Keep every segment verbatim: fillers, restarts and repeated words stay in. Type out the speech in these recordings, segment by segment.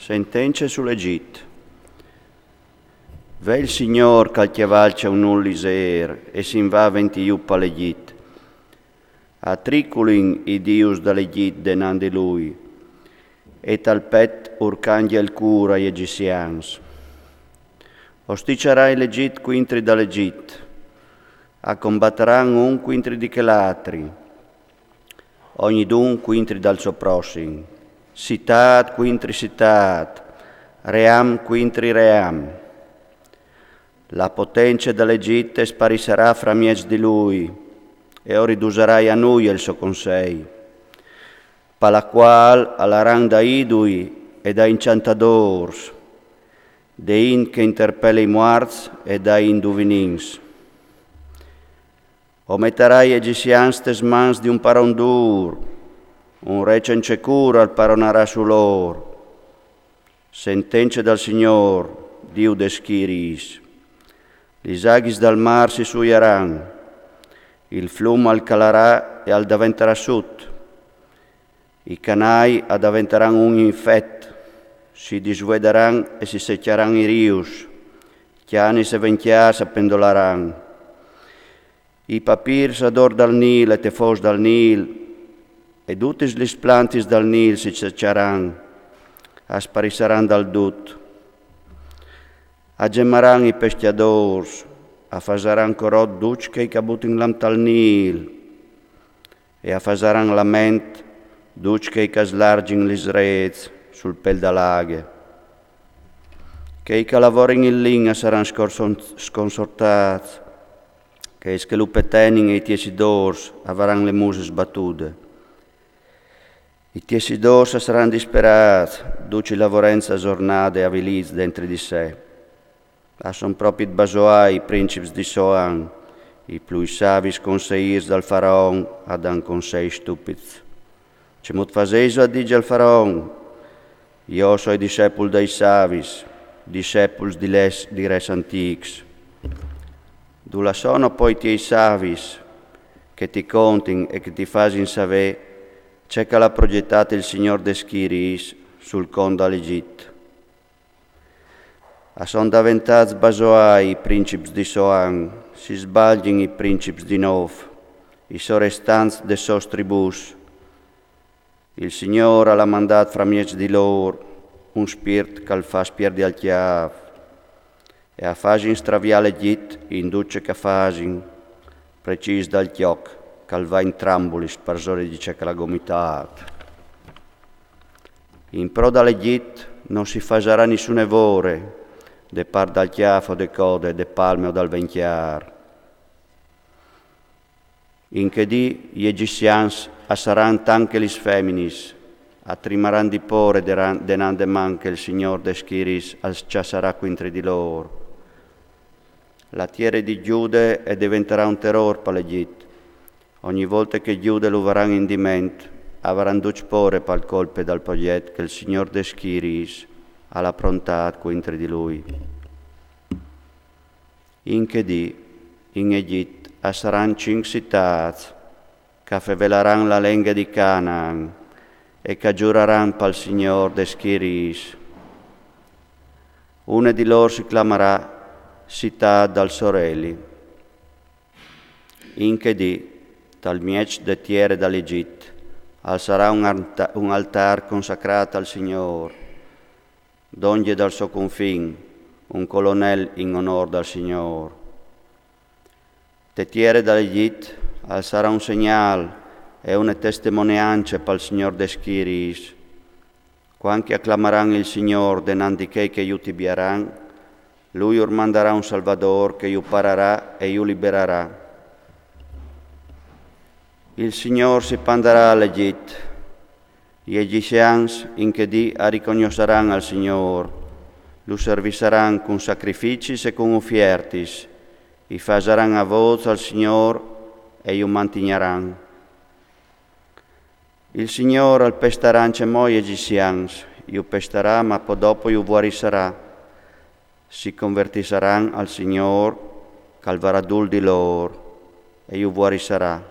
Sentence sul Egjit. Ve il Signôr che al cjavalcje un ul lizêr e si 'nd va ventijù pal Egjit. A triculin i dius dal Egjit denant di lui, e tal pet ur cangje il cûr ai egjisjans. O sticjarai l'Egjit cuintri dal Egjit, a combataran un cuintri di chel altri, ognidun cuintri dal so prossim, citât cuintri citât, ream cuintri ream. La potence dal Egjit e sparissarà framieç di lui, e o ridusarai a nuie il so consei, pa la cuâl a laran dai idui e dai incjantadôrs, de int che interpele i muarts e dai induvinins. O metarai i egjisjans tes mans di un paron dûr, un re cence cûr al paronarà su lôr. Sentence dal Signôr, Diu des schirîs. Lis aghis dal mâr si sujaran, il flum al calarà e al daventarà sut. I canâi a daventaran un infet, si disvuedaran e si secjaran i rius, cjanis e vencjârs a pendolaran. I papîrs ador dal Nîl e te fôs dal Nîl, e dutis lis plantis dal Nîl si secjaran, a sparissaran dal dut. A gjemaran i pescjadôrs, a fasaran corot ducj chei che a butin lam tal Nîl, e a fasaran lament ducj chei che a slargjin lis rêts sul pêl da la aghe. Chei che a lavorin il lin a saran scorson-, sconsortâts, chei che lu petenin e i tiessidôrs a varan le muse sbatude. I tiessidôrs a saran disperâts, ducj i lavorents a zornade avilîts dentri di se. A son propit basoâi i princips di Soan, i plui savis conseîrs dal faraon a dan conseis stupits. Cemût fasêso a dî al faraon: Jo o soi discepul dai savis, discepuls di lis, di res antîcs. Dulà sono po i tiei savis, che ti contin e che ti fasin savê ce che al à progjetât il Signôr des schirîs sul cont dal Egjit? A son daventâts basoâi i princips di Soan, si sbalgjin i princips di nôf, i sorestants des sôs tribùs. Il Signôr al à mandât framieç di lôr un spirt che al fâs pierdi al cjâf, e a fasin straviâ l'Egjit in dut ce che a fasin, precîs dal cjoc che al va in trambulis parsore di ce che al à gomitât. In pro dal Egjit no si fasarà nissune vore, de part dal cjâf o de code, de palme o dal vencjâr. In chê dì i egjisjans a saran tant che lis feminis, a trimaran di pôre deran-, denant de man che il Signôr des schirîs al cjassarà cuintri di lôr. La tiere di Gjude e deventarà un terôr pal Egjit. Ogni volte che Gjude lu varan in diment, a varan ducj pôre pal colpe dal progjet che il Signôr des schirîs al à prontât cuintri di lui. In chê dì, in Egjit, a saran cinc citâts, che a fevelaran la lenghe di Canaan, e che a zuraran pal Signôr des schirîs. Une di lôr si clamarà Citât dal Soreli. In chê dì, tal mieç de tiere dal Egjit, al sarà un arta-, un altâr consacrât al Signôr. Dongje dal so confin, un colonel in onôr dal Signôr. Te tiere dal Egjit al sarà un segnâl e une testemoniance pal Signôr des schirîs. Cuant che a clamaran il Signôr denant di chei che ju tibiaran, lui ur mandarà un Salvadôr che ju pararà e ju liberarà. Il Signôr si pandarà al Egjit. I egjisjans in chê dì a ricognossaran al Signôr, lu servissaran cun sacrificis e cun ufiertis, i fasaran a vôs al Signôr e ju mantignaran. Il Signôr al pestarà ancjemò i egjisjans, ju pestarà, ma po dopo ju vuarissarà. Si convertissaran al Signôr, che al varà dûl di lôr, e ju vuarissarà.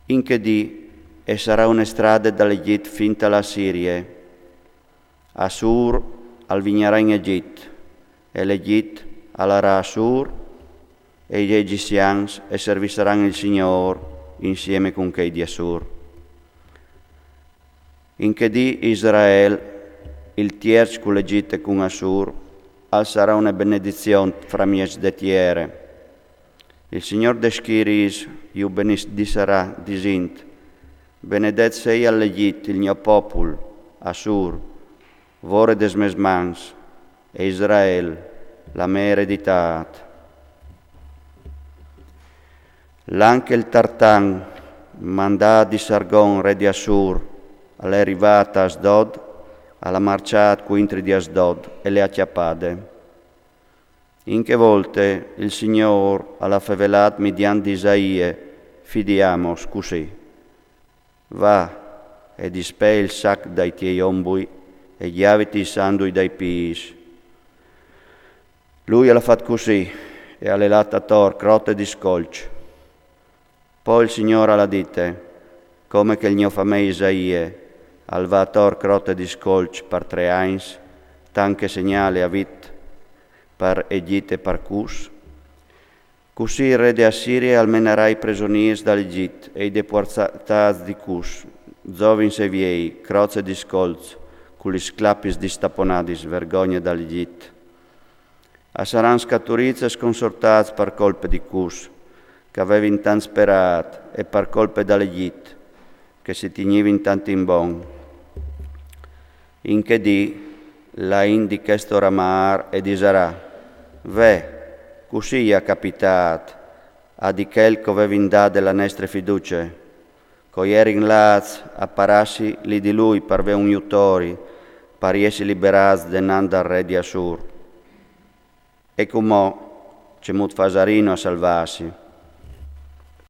In chê dì e sarà une strade dal Egjit fin ta la Sirie, Assur al vignarà in Egjit, e l'Egjit al larà Assur, e i egissians e servisaran il Signôr insieme cun chei di Assur. In chê dì Israel, il tierç cul Egjit e cun Assur, al sarà une benedizion framieç de tiere. Il Signôr des schiriis ju benedisarà, disint: Benedet seie l'Egjit, il gno popul, Assur, vore des mês mans, e Israel, la mê ereditât. L'an che il Tartan, mandât di Sargon, re di Assur, al è rivât a Asdod, al à marçât cuintri di Asdod e le à cjapade. In chê volte il Signôr al à fevelât midiant di Isaie, fi di Amos, cussì: Va, e dispee il sac dai tiei ombui, e gjaviti i sandui dai pîts. Lui al à fat cussì, e al è lât ator crot e discolç. Po il Signôr al à dite: Come che il gno famee Isaie al va ator crot e discolç par trê agns, tant che segnâl e avit par Egjit e par Cus, cussì il re de Assirie al menarà i presonîrs dal Egjit e i depuartâts di Cus, zovins e viei, crots e discolçs, cu lis sclapis distaponadis, vergogne dal Egjit. A saran scaturîts e sconsortâts par colpe di Cus, che a vevin tant sperât, e par colpe dal Egjit, che si tignivin tant in bon. In chê dì, la int di chest oramâr e disarà: Ve, cussì i à capitât a di chel che o vevin dade la nestre fiducie, che o jerin lâts a parâsi li di lui par vê un jutori, par jessi liberâts denant dal re di Assur. E cumò, cemût fasarino a salvâsi?